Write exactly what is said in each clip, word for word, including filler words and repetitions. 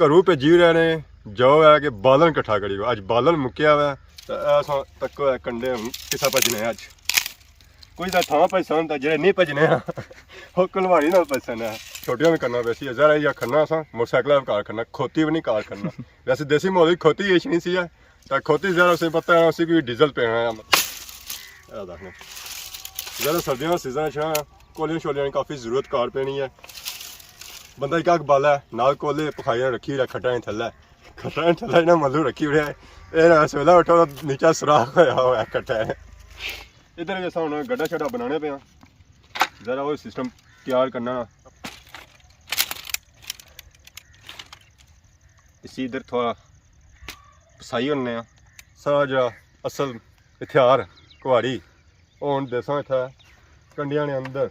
گھروں بھیجی رہنے، جاؤ ہے کہ بالن کٹھا کریو۔ اج بالن مکیا ہوا ہے، تے ایسا تکو ہے کنڈے ہن کسا بھجنے اج۔ کچھ تاں تھاں بھجسن تے جڑے نہیں بھجنے ہیں، او کلواری نال بھجسن ہے۔ چھوٹیاں وی کرنا پیسی ہے، ذرا یا کھڑنا اساں، موٹر سائیکل وی کار کھڑنا، کھوتی وی نہیں کار کھڑنا۔ ویسے دیسی ماحول وچ کھوتی ہی اچھنی سی ہے، تے کھوتی ذرا اسے پتہ ہے، اسی کوئی ڈیزل پینا ہے۔ اے دیکھنے۔ ذرا سردیاں دا سیزن اچھنا ہے، کولیاں شولیاں نی کافی ضرورت کار پینی ہے۔ بندہ ایک اگ بالا ہے، نال کولے پکھاریاں رکھی رہیا کھٹاں نے تھلے۔ کھٹاں نے تھلے انہاں ملو رکھی رہیا ہے۔ اے نا اس ویلے اٹھو تاں نیچا سوراخ ہویا ہوا ہے کھٹاں نے۔ ادھر وی اساں ہن گڈا شڈا بنانے پے آں۔ ذرا او سسٹم تیار کرنا۔ اسی ادھر تھوڑا پسائی ہونے آں۔ سارا جیڑا اصل ہتھیار کہاڑی، او ہن دیساں اتھا کنڈیاں نے اندر۔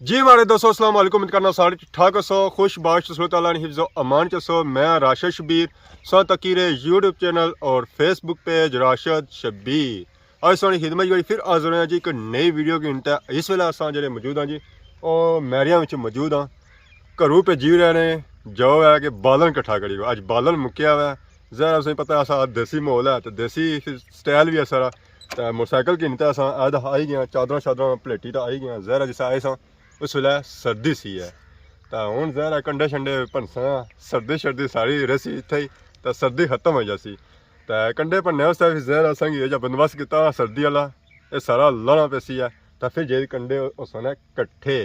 جی ماڑے دوستو، السلام علیکم، امید کرنا سارے ٹھیک ٹھاک ہسو، خوش باش ہسو، اللہ نے حفظ و امان چ ہسو۔ میں راشد شبیر، سو تکی رہے یوٹیوب چینل اور فیس بک پیج راشد شبیر۔ اج ساڑی خدمت جیڑی پھر حاضر ہوئے ہیں جی ایک نئی ویڈیو کی انتہا۔ اس ویلے اساں جیڑے موجود ہیں جی، او میریاں وچ موجود ہیں۔ گھروں بھیجی رہنے، جاؤ ہے کہ بالن کٹھا کریو۔ اج بالن مکیا ہوا ہے۔ ظاہر ہے تساں پتہ ہے اساں دیسی ماحول ہے، تے دیسی سٹائل وی ہے سارا۔ تے موٹر سائیکل گھنی تے اساں اے تاں آئی گئے آں، چادراں شادراں پلیٹی تے آئی گئے آں۔ ظاہر ہے جس آئے ساں اس ویلے سردی سی ہے۔ تے ہن ظاہر ہے کنڈے شنڈے بھنساں، سردی شردی ساری رہسی اتھے ہی، تے سردی ختم ہوئی جاسی۔ تے کنڈے بھننے واسطے وی ظاہر ہے اساں کی اے جا بندوبست کیتا سردی آلا، اے سارا لانا پیسی ہے۔ تے پھر جے کنڈے ہوسن کٹھے،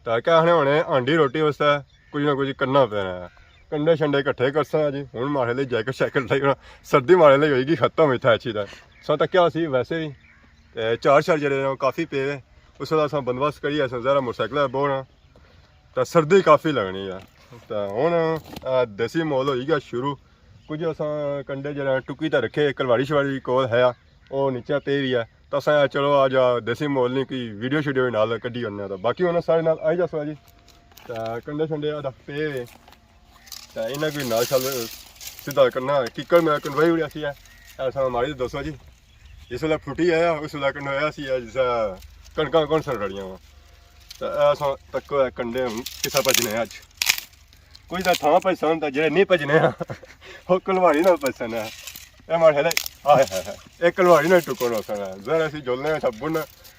تے کیا آخنے ہونے ہانڈی روٹی واسطے کچھ نہ کچھ کرنا پینا ہے۔ کنڈے شنڈے کٹھے کرساں جی، ہن ماڑے لئی جیکٹ شیکٹ لائی ہونا، سردی ماڑے لئی ہوئی گی ختم اتھے اچھی تے۔ ساں تکیا سی ویسے وی، تے چار شار جیڑے نے او کافی پے ہوئے۔ اس ویلے اساں بندوبست کریے، اساں ذرا موٹر سائیکل تے بونا، تے سردی کافی لگنی ہے۔ تے ہن، آ، دیسی ماحول ہوئی گیا شروع۔ کچھ اساں کنڈے جیڑے ٹکی تے رکھے، کلواڑی شلواڑی کول ہے، او نیچے پے وی ہے۔ تے اساں آخیا چلو اج دیسی ماحول نی کوئی ویڈیو شیڈیو وی نال کڈی اوڑنے آں۔ تے باقی ہن سارے نال آئی جاسو جی۔ تے کنڈے شنڈے آدھا پے وے۔ تے انہاں کوئی نال شال سدھا کرنا، کیکر میں کنڈوائی اڑیا سی ہے۔ ایسا ماڑی دسو جی۔ جس ویلے پھٹی آیا، اس ویلے کنڈوایا سی ہے، جس کنکاں کون سن رڑیاں وا۔ تے ایسا تکو ہے کنڈے ہن کسا بھجنے اج۔ کچھ تاں تھاں بھجسن تے جڑے نہیں بھجنے ہیں، او کلواری نال بھجسن ہے۔ اے ماڑے خیال ہے، ہائے ہائے ہائے، اے کلواری نال ٹکن ہوسن ہے۔ ذرا اسی جلنے آں، چھپ بن،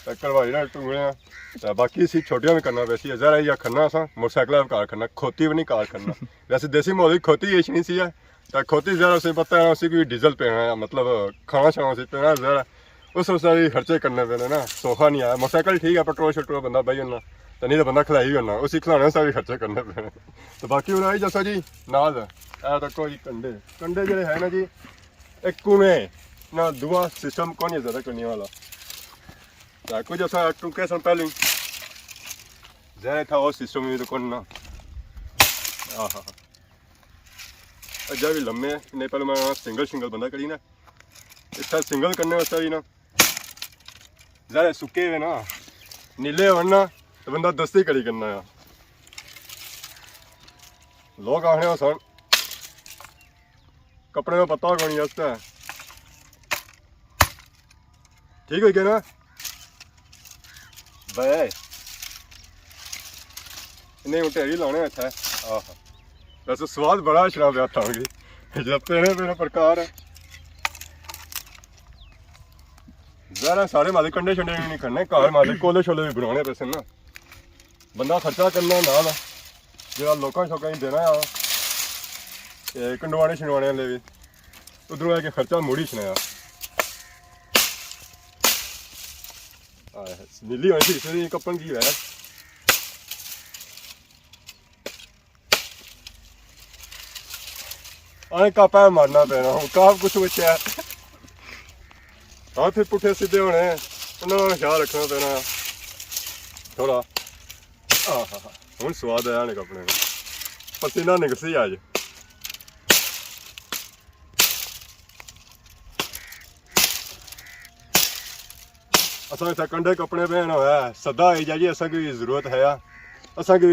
تے کلواری نال ٹنگنے آں۔ تے باقی اسی چھوٹیاں وی کرنا پیسی ہے۔ ذرا یا کھڑنا اساں، موٹر سائیکل وی کار کھڑنا، کھوتی وی نہیں کار کھڑنا۔ ویسے دیسی ماحول وچ کھوتی ہی اچھنی سی ہے۔ تے کھوتی ذرا اسی پتہ ہے، اسی کوئی ڈیزل پینا ہے، مطلب کھانا شانا اسی پینا ذرا۔ اس واسطے وی خرچے کرنے پینے نا، سوکھا نہیں آیا۔ موٹر سائیکل ٹھیک ہے، پٹرول شٹرول بندہ بہی ہونا، تے نہیں تے بندہ کھلائی ہونا، اسی کھلانے واسطے وی خرچے کرنے پینے۔ تے باقی ہن آئی جاسا جی نال، اے تکو جی کنڈے، کنڈے جیڑے ہے نا جی، اک کونے نا، دوا سسٹم کون ہے زیادہ کرنے والا۔ تے کچھ اساں ٹوکے سن پہلے، ظاہر تھا او سسٹم وی تے کون نا۔ آہا۔ اجا وی لمے نے، پہلے میں سنگل شنگل بندہ کری نا، اتھا سنگل کرنے واسطے وی نا، ذرا سکے ہوئے نا، نیلے ہوئے نا، تو بندہ دستی کری کرنا ہے۔ لوگ آخنے ہو سن، کپڑے کا پتہ کونی اس تے۔ ٹھیک ہوئی گیا نا؟ بے۔ انہیں ہن ڈھیری لانے اتھے۔ آہا۔ ویسے سواد بڑا اچھنا پیا تھا جی۔ جب پینے پینے پرکار ہے۔ ذرا سارے مالے کنڈے شنڈے بھی نہیں کرنے، گھر مالے کولے شولے بھی بنانے پیسے نا۔ بندہ خرچہ کرنا نال، جڑا لوکاں شوکاں کی دینا آ، تے کنڈوانے شنڈوانے والے بھی، ادھروں ہے کہ خرچہ مڑی چھنے آ۔ آئے، نیلی ہوئی سی، اتنی کپن کی ہے۔ آنے کاپا مارنا پینا، ہن کاپ کچھ بچیا۔ ہاں، پھر پٹھے سیدھے ہونے، انہاں دا خیال رکھنا پینا تھوڑا۔ آہا، ہن سواد آیا نے کپڑے نا۔ پسینہ نکسی اج۔ اساں اتھا کنڈے کپنے پین ہویا ہے، سدا آئی جا جی، اساں کی ضرورت ہے، اساں کی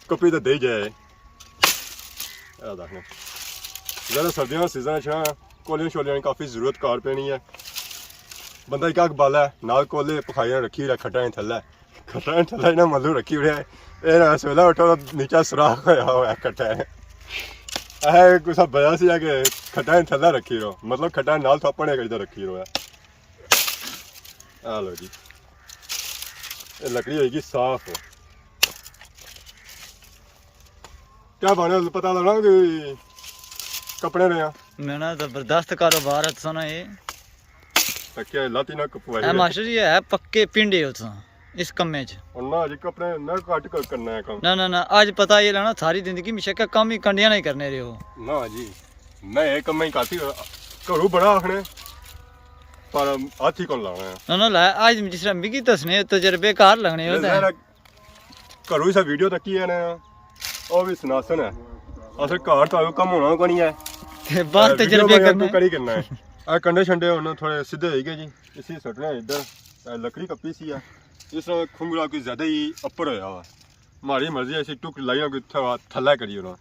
کپی تے دے جائے۔ اے دیکھنے۔ ذرا سردیاں دا سیزن اچھنا، کولیاں شولیاں نی کافی ضرورت کار پینی ہے۔ بندہ ایک اگ بالا ہے، نال کولے پکھاریاں رکھی رہیا کھٹاں نے تھلے۔ کھٹا تھلے نہ ملو رکھی اڑیا ہے۔ اے نہ سویلا اٹھو تو نیچا سوراخ ہویا ہوا ہے کھٹا۔ اے کسا بیا سی کہ کھٹا تھلے رکھی رو، مطلب کھٹا نال تھاپنے کجدا رکھی رو ہے۔ آ لو جی، اے لکڑی ہوئی گی صاف۔ کیا بنے، پتہ لگنا کہ کپڑے رہے ہیں۔ میں نا زبردست کاروبار ہے تساں نا اے۔ تکیا لاتی نہ کپوائی اے ہے۔ ماسٹر جی ہے پکے پنڈے ہو تساں اس کمے چ۔ اور نہ جی کپڑے نہ کٹ کر کرنا ہے کم۔ نہ، نہ، نہ، اج پتہ یہ لگنا ساری زندگی مشکل کم ہی کنڈیاں نہیں کرنے رہے ہو۔ نہ جی، میں یہ کم ہی کاتی گھروں بڑا آخنے، پر ہاتھ ہی کون لانا ہے۔ نہ، نہ، لے، اج جس طرح مکی دسنے تجربے کار لگنے ہو تے۔ ذرا گھروں سا ویڈیو تکی ہے نا، او بھی سناسن ہے۔ اصل گھر تو کم ہونا کو نہیں ہے۔ تے باہر اے، ویڈیو تجربے بغیر کرنا تو ہے۔ کری کرنا ہے۔ اے کنڈے شنڈے ہونا تھوڑے سیدھے ہوئی گئے جی۔ اسی سٹنے ادھر، اے لکڑی کپی سی ہے۔ اس طرح کھنگرا کوئی زیادہ ہی اپر ہویا ہوا۔ ماڑی مرضی ہے اسی ٹک لائی نہ کوئی تھا-، تھلے کری ہونا۔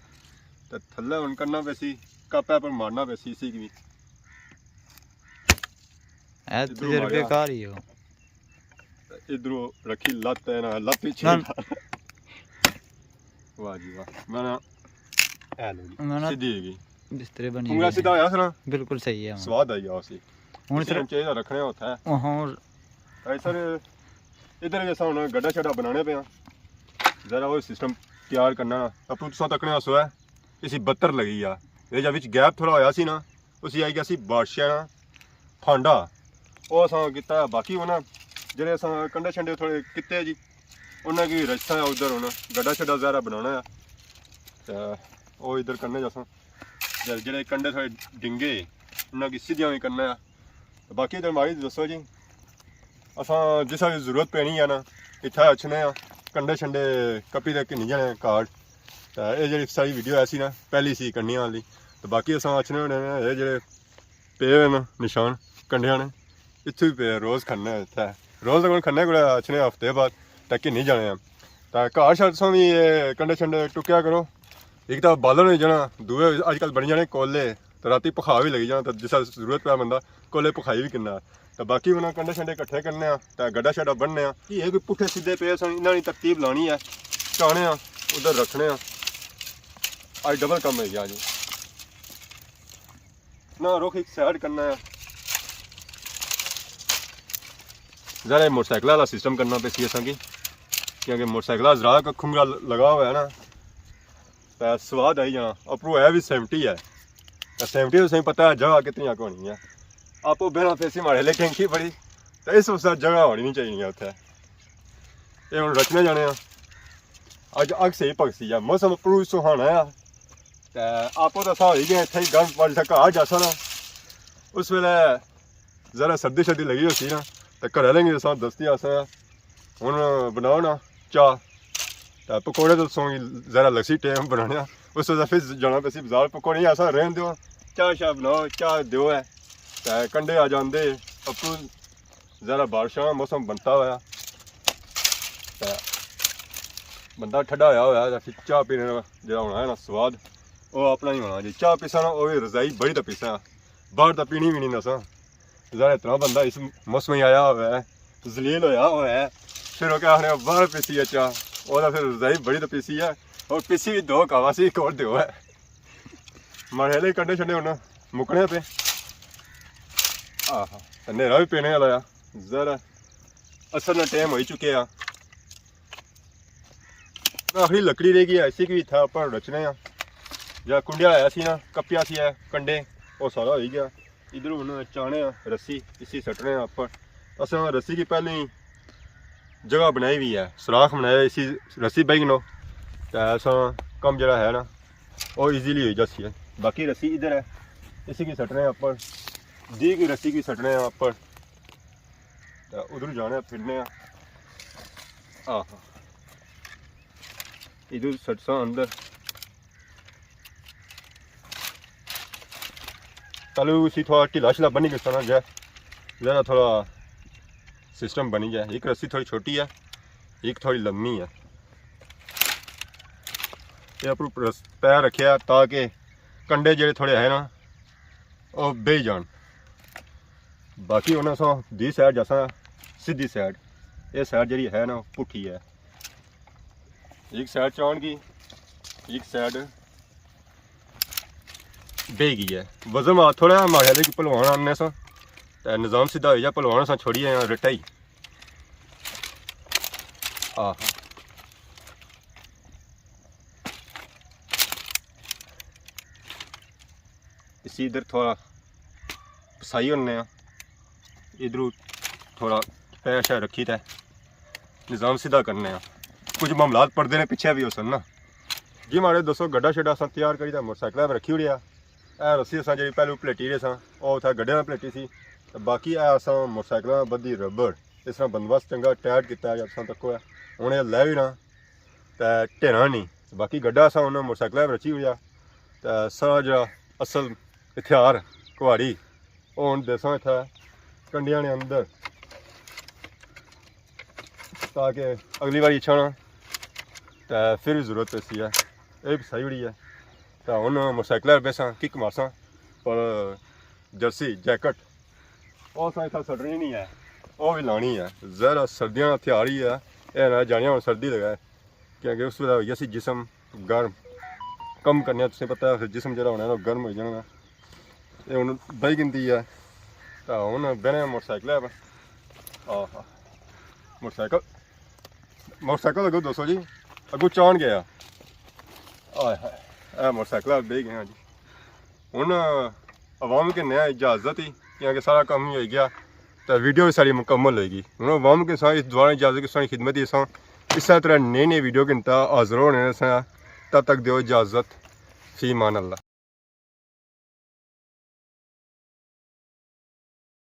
تے تھلے ہن کرنا پیسی، کپے پر مارنا پیسی اسی کی۔ اے ادھروں تجربے ماریا۔ کار ہی ہو۔ ادھروں رکھی لت ہے نا، لت پیچھے نہ۔ واہ جی واہ۔ میں نا، اے لو جی، میں نا سیدھی ہوئی گئی۔ بسترے بنی پورا ہوئے سیدھا ہیں۔ ہویا سا نا؟ بالکل صحیح ہے۔ سواد آئی گیا اسی۔ ہن اسی سر ہن چاہیے رکھنے ہوتا ہے۔ ہاں۔ اے سر، ادھر جیسا ہن گڈا شڈا بنانے پے ہاں۔ ذرا وہ سسٹم تیار کرنا۔ اپنوں تساں تکنے ہسو ہے، اسی بتر لگی آ۔ اے جا وچ گیپ تھوڑا ہویا سی نا، اسی آئی گیا سی بارشاں نا پھانڈا۔ او اساں کیتا ہے۔ باقی انہاں جڑے اساں کنڈے شنڈے تھوڑے کیتے جی، انہاں کی رچھنا ہے ادھر ہن۔ گڈا شڈا ذرا بنانا ہے۔ تے او ادھر کرنے جاساں۔ تے جڑے کنڈے تھوڑے ڈنگے، انہاں کی سیدھیاں وی کرنا ہے۔ باقی ادھر ماڑی دسو جی، اساں جس ویلے ضرورت پینی ہے نا، اتھے اچھنے آں، کنڈے شنڈے کپی تے گھنی جانے آں کارڈ۔ تے اے جڑی ساری ویڈیو ایسی نا، پہلی سی کنڈیاں والی۔ تے باقی اساں اچھنے ہونے آں، اے جڑے پے ہوئے نا نشان کنڈیاں نے، اتھوں ہی پے، روز کھنے آں اتھے۔ روز تاں کون کھنے، کوئی اچھنے ہفتے بعد، تے گھنی جانے آں۔ تے گھر شر تساں وی اے کنڈے شنڈے ٹکیا کرو۔ ایک تاں بالن ہوئی جانا، دوئے اج کل بنی جانے کولے، تے راتی پکھا وی لگی جانا، تے جس ویلے ضرورت پے بندہ کولے پکھائی وی کنا۔ تے باقی انہاں کنڈے شنڈے کٹھے کرنے آں، تے گڈا شڈا بننے آں۔ یہ کوئی پٹھے سیدھے پے سن، انہاں نی ترتیب لانی ہے، چانے آں، ادھر رکھنے آں۔ اج ڈبل کم ہوئی گیا جی۔ نہ رخ ایک سائیڈ کرنا ہے۔ ذرا موٹر سائیکل والا سسٹم کرنا پیسی اساں کی، کیونکہ موٹر سائیکل ذرا کا کھنگرا لگا ہوا ہے نا، تے سواد آئی جانا۔ اپرو ہے بھی سیونٹی ہے، تے سیونٹی تساں پتہ ہے جگہ کتنی اک ہونی ہے۔ آپ بہنا پیسی ماڑے لے ٹینکی بڑی، تے اس واسطے جگہ ہونی نہیں چاہیے اتھے۔ یہ ہن رچنے جانے آں۔ اج اگ صحیح پکسی ہے، موسم اپرو سہانا ہے۔ تے آپو تاں اساں ہوئی گئے اتھے ہی گرم پانی تک آ جاساں نا۔ اس ویلے ذرا سردی شردی لگی ہوسی نا، تے گھر آلیں کی اساں دستی آساں ہن بناؤ نا چاہ۔ تے پکوڑے تو سوں ذرا لگسی ٹائم بنانے آ۔ اس ویلے پھر جانا پیسی بازار، پکوڑے ہی آساں رہن دیو، چاہ شاہ بناؤ، چاہ دیو ہے۔ تے کنڈے آ جاندے، اپرو ذرا بارشاں موسم بنتا ہویا، تے بندہ ٹھڈا ہویا ہویا، تے پھر چاہ پینے نا جڑا ہونا ہے نا سواد، او اپنا ہی ہونا جی۔ چاہ پیسا نا، او وی رضائی بڑی تے پیسا، باہر تے پینی وی نہیں نسا۔ ذرا اتنا بندہ اس موسم ہی آیا ہوا ہے، ذلیل ہویا ہوا ہے، پھر او کیا آخنے باہر پیسی ہے چاہ، او تے پھر رضائی بڑی تے پیسی ہے، او پیسی وی دو کاوا سی، ایک اور دیو ہے۔ ماڑے آلے کنڈے شنڈے ہن مکنے پے۔ آہا، تے نیرا وی پینے آلا آ۔ ذرا اصل نا ٹائم ہوئی چکے آ۔ آخری لکڑی رہ گئی ہے، اسی کی اتھا اپر رچنے آ۔ جا کنڈیا ہویا سی نا، کپیا سی ہے کنڈے، او سارا ہوئی گیا۔ ادھر ہن چانے آ رسی، اسی سٹنے آ اپر۔ اساں رسی کی پہلے ہی جگہ بنائی ہوئی ہے، سوراخ بنایا، اسی رسی بہی کنو، تے اساں کم جڑا ہے نا، او ایزیلی ہوئی جاسی ہے۔ باقی رسی ادھر ہے، اسی کی سٹنے آ اپر، دی کی رسی کی سٹنے آ اپر، تے ادھر جانے آ پھرنے آ۔ آہا۔ ادھر سٹساں اندر۔ تلو اسی تھوڑا ڈھیلا شلا بنی گسا نا جے، ذرا تھوڑا سسٹم بنی جائے۔ ایک رسی تھوڑی چھوٹی ہے، ایک تھوڑی لمبی ہے۔ یہ اپر پیر رکھیا تاکہ کنڈے جڑے تھوڑے ہے نا، او بہی جان۔ باقی انہاں سو دی سائیڈ جاساں، سیدھی سائیڈ۔ یہ سائیڈ جڑی ہے نا، پٹھی ہے۔ ایک سائیڈ چان گئی، ایک سائیڈ بہی گئی ہے۔ وزن آ تھوڑا ماریا لے کہ پہلوان آنے سا، تے نظام سیدھا ہوئی جا، پہلوان سا چھوڑی آیا رٹا ہی۔ آہ۔ اسی ادھر تھوڑا پسائی ہونے آں، ادھروں تھوڑا پیر شیر رکھی تے نظام سیدھا کرنے آں۔ کچھ معاملات پردے نے پچھے بھی ہو سن نا۔ جی ماڑے دوستو، گڈا شڈا اساں تیار کری تے موٹر سائیکل پر رکھی اڑیا۔ اے رسی اساں جڑی پہلو پلیٹی رہے ساں، او اتھا گڈے نال پلیٹی سی۔ تے باقی اے اساں موٹر سائیکلاں بدھی ربڑ، اس طرح بندوبست چنگا ٹائٹ کیتا ہے، اساں تکو ہے۔ ہن اے لے وی نا تے ڈھینا نہیں۔ باقی گڈا اساں انہاں موٹر سائیکل پر رچی اڑیا۔ تے سارا جڑا اصل ہتھیار کہاڑی، او ہن دیساں اتھا کنڈیاں نے اندر، تاکہ اگلی واری اچھانا تے پھر بھی ضرورت پیسی ہے۔ اے بھی پسائی اڑی ہے۔ تے ہن موٹر سائیکل پر بیساں، کک مارساں، پر جرسی جیکٹ او اساں اتھا سٹنی نہیں ہے، او بھی لانی ہے۔ ظاہر ہے سردیاں نا تیار ہی ہے، اے نہ جانیاں ہن سردی لگا ہے، کیونکہ اس ویلے ہوئی اسی جسم گرم، کم کرنے آں، تساں پتہ ہے پھر جسم جڑا ہونا ہے نا گرم ہوئی جانا۔ اے ہن بہی گندی ہے، تاں ہن بہنے موٹر سائیکل ہے۔ آہا، موٹر سائیکل، موٹر سائیکل اگوں دوستو جی، اگوں چان گیا۔ آئے ہائے، اے موٹر سائیکل بہی گئے ہاں جی۔ ہن عوام کنے اجازت ہی، کیونکہ سارا کم ہی ہوئی گیا، تے ویڈیو بھی ساری مکمل ہوئی گئی۔ ہن عوام کے ساتھ اس دعا اجازت کی ساری خدمت ہی اساں اسے طرح نئی نئی ویڈیو کے نتا حاضر ہونے ساں۔ تب تک دیو اجازت، فی امان اللہ۔